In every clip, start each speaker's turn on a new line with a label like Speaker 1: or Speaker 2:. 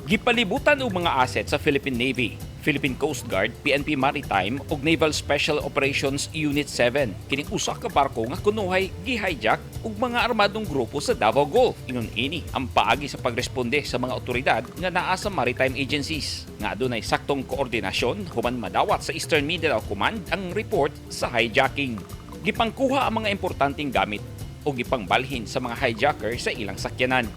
Speaker 1: Gipalibutan og mga asset sa Philippine Navy, Philippine Coast Guard, PNP Maritime ug Naval Special Operations Unit 7. Kining usa ka barko nga kunuhay gi-hijack og mga armadong grupo sa Davao Gulf. Ingon ini ang paagi sa pagresponde sa mga otoridad nga naa sa maritime agencies nga adunay saktong koordinasyon human madawat sa Eastern Mindanao Command ang report sa hijacking. Gipangkuha ang mga importanteng gamit o gipangbalhin sa mga hijacker sa ilang sakyanan.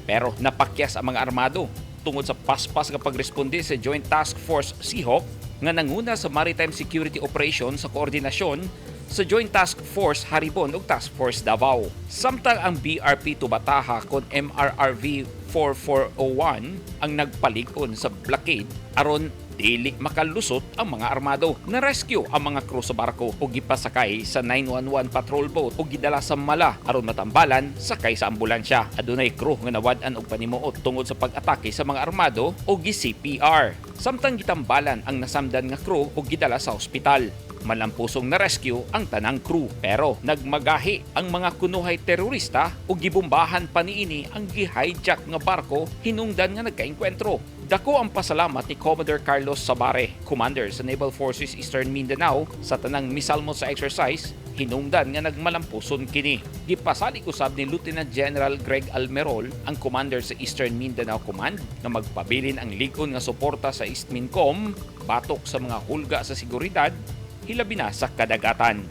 Speaker 1: Pero napakyas ang mga armado tungod sa paspas nga pagresponde sa Joint Task Force Seahawk nga nanguna sa Maritime Security Operation sa koordinasyon sa Joint Task Force Haribon ug Task Force Davao. Samtang ang BRP Tubataha kon MRRV 4401 ang nagpalig-on sa blockade aron dili makalusot ang mga armado. Na-rescue ang mga crew sa barko ug gipasakay sa 911 patrol boat ug gidala sa Mala aron matambalan sakay sa ambulansya. Adunay crew nga nawad-an og panimuot tungod sa pag-atake sa mga armado o gi-CPR. Samtang gitambalan ang nasamdan nga crew ug gidala sa ospital. Malampusong na-rescue ang tanang crew, pero nagmagahi ang mga kunuhay terorista ug gibombahan pa niini ang gi-hijack nga barko hinungdan nga nagkaengkwentro. Dako ang pasalamat ni Commodore Carlos Sabare, Commander sa Naval Forces Eastern Mindanao, sa tanang misalmot sa exercise hinungdan nga nagmalampuson kini. Gipasalig usab ni Lieutenant General Greg Almerol, ang commander sa Eastern Mindanao Command, nga magpabilin ang lig-on nga suporta sa Eastmincom batok sa mga hulga sa seguridad, hilabi na sa kadagatan.